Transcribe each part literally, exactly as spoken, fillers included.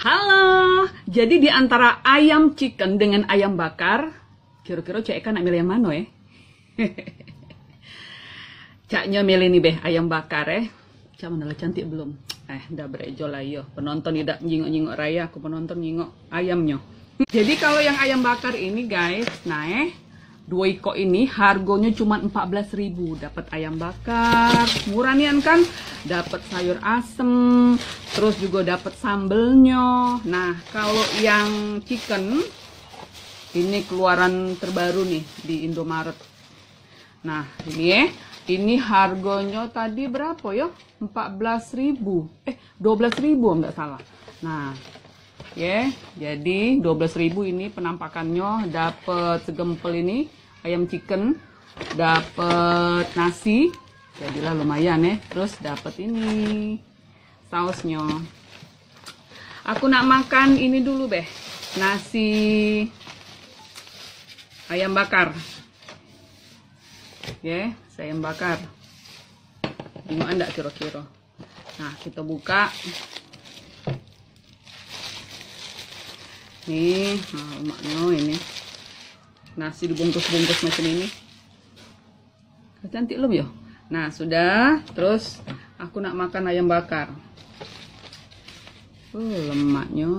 Halo, jadi di antara ayam chicken dengan ayam bakar, kiro-kiro Cak Eka nak milih yang mano, eh? Caknyo milih ni beh, ayam bakar, eh. Cak mano lah, cantik belum? Eh, dah berejo lah yo. Penonton idak nyingok-nyingok raya, aku penonton nyingok ayamnyo. Jadi kalau yang ayam bakar ini, guys, nah, eh, dua ikok ini hargonyo cuma empat belas ribu. Dapat ayam bakar, murah nian kan? Dapat sayur asem, terus juga dapat sambelnyo. Nah, kalau yang chicken ini keluaran terbaru nih di Indomaret. Nah, ini, eh, ini hargonyo tadi berapo yo? Empat belas ribu. Eh, dua belas ribu nggak salah. Nah, ye, jadi dua belas ribu ini penampakannya. Dapat segempel ini, ayam chicken, dapat nasi, jadilah lumayan, eh. Terus dapat ini, sausnya. Aku nak makan ini dulu beh, nasi ayam bakar. Ye, nasi ayam bakar. Tengok ndak kiro-kiro. Nah, kita buka. Nih, nah, lemaknya ini. Nasi dibungkus-bungkus macam ini. Cantik lom yo. Nah, sudah. Terus aku nak makan ayam bakar. Oh, lemaknya.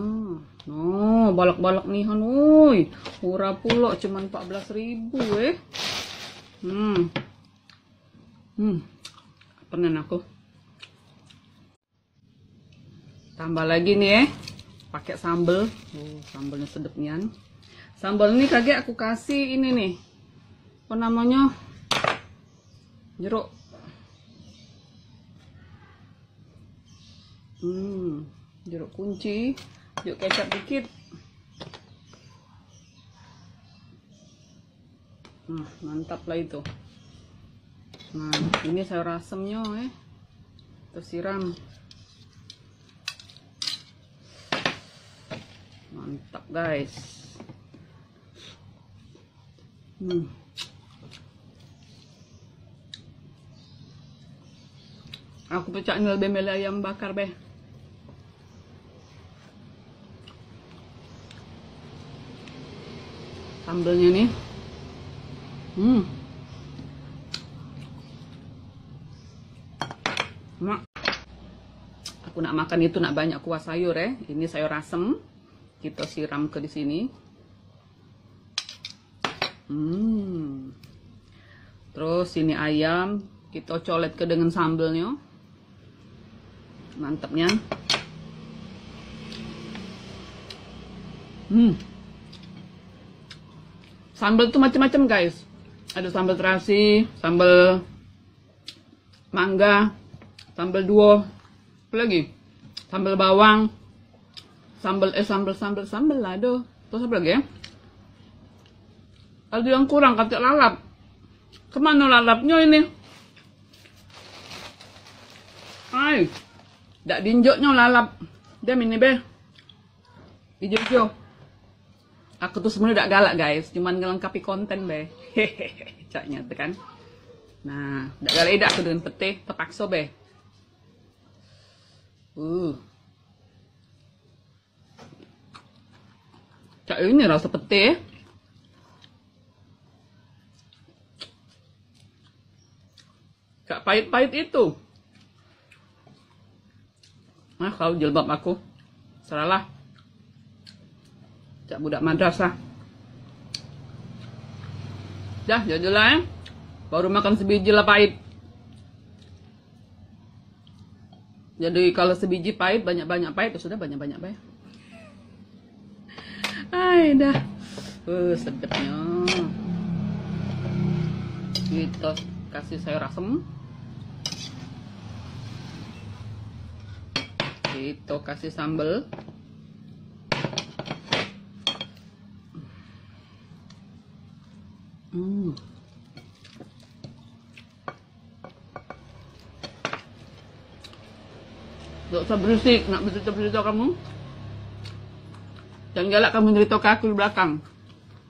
No, balak-balak nihan, woi. Murah pulok, cuman empat belas ribu, eh. Hmm. Hmm. Pernah aku. Tambah lagi nih, eh. Pakai sambel. Oh, sambelnya sedep nian. Sambel ni kagek aku kasih ini nih. Apa namanya? Jeruk. Hmm, jeruk kunci, jeruk kecap dikit. Nah, mantap lah itu. Nah, ini sayur asemnya, eh. Kita siram. Mantap, guys. Hmm. Aku pecaknya lebih milih ayam bakar, beh. Sambelnya nih. Hmm. Mak. Aku nak makan itu nak banyak kuah sayur, eh. Ini sayur asem. Kita siram ke di sini. Hmm. Terus ini ayam, kita colet ke dengan sambelnya. Mantap nian. Hmm. Sambel tuh macam-macam, guys. Ada sambel terasi, sambel mangga, sambel duo, apa lagi? Sambel bawang, sambel, eh, sambel, sambel, sambel, aduh. Terus apa lagi ya? Ada yang kurang, katek lalap. Kemana lalapnya ini? Ai, dak dinjoknya lalap. Dia mini beh. Ijo-ijo. Aku tuh sebenarnya dak galak, guys, cuman ngelengkapi konten be. Caknya tuh kan. Nah, dak galak idak aku dengan pete, terpaksa be. Uh. Cak ini rasa pete. Cak pahit-pahit itu. Nah, kau jilbab aku. Seralah. Cak budak madrasah. Dah, jadilah, eh. Baru makan sebiji lah pahit. Jadi kalau sebiji pahit, banyak-banyak pahit, ya sudah banyak-banyak bae. Ai dah. Uh, sedepnya. Kita kasih sayur asem. Kita kasih sambel. Hmm. Dak usah berisik, nak bercerita-bercerita kamu. Jangan galak kamu cerita ke aku di belakang.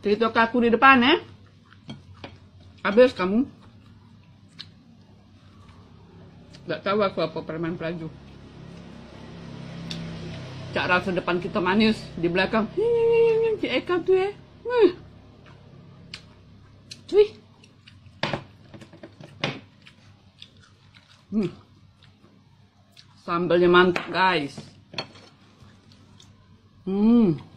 Cerita ke aku di depan, eh. Habis kamu. Dak tahu aku apa preman pelaju. Cak rasa depan kita manis, di belakang, "Hii, Cik Eka tu, eh." Hmm. Cuy. Hmm. Sambalnya mantap, guys. Hmm.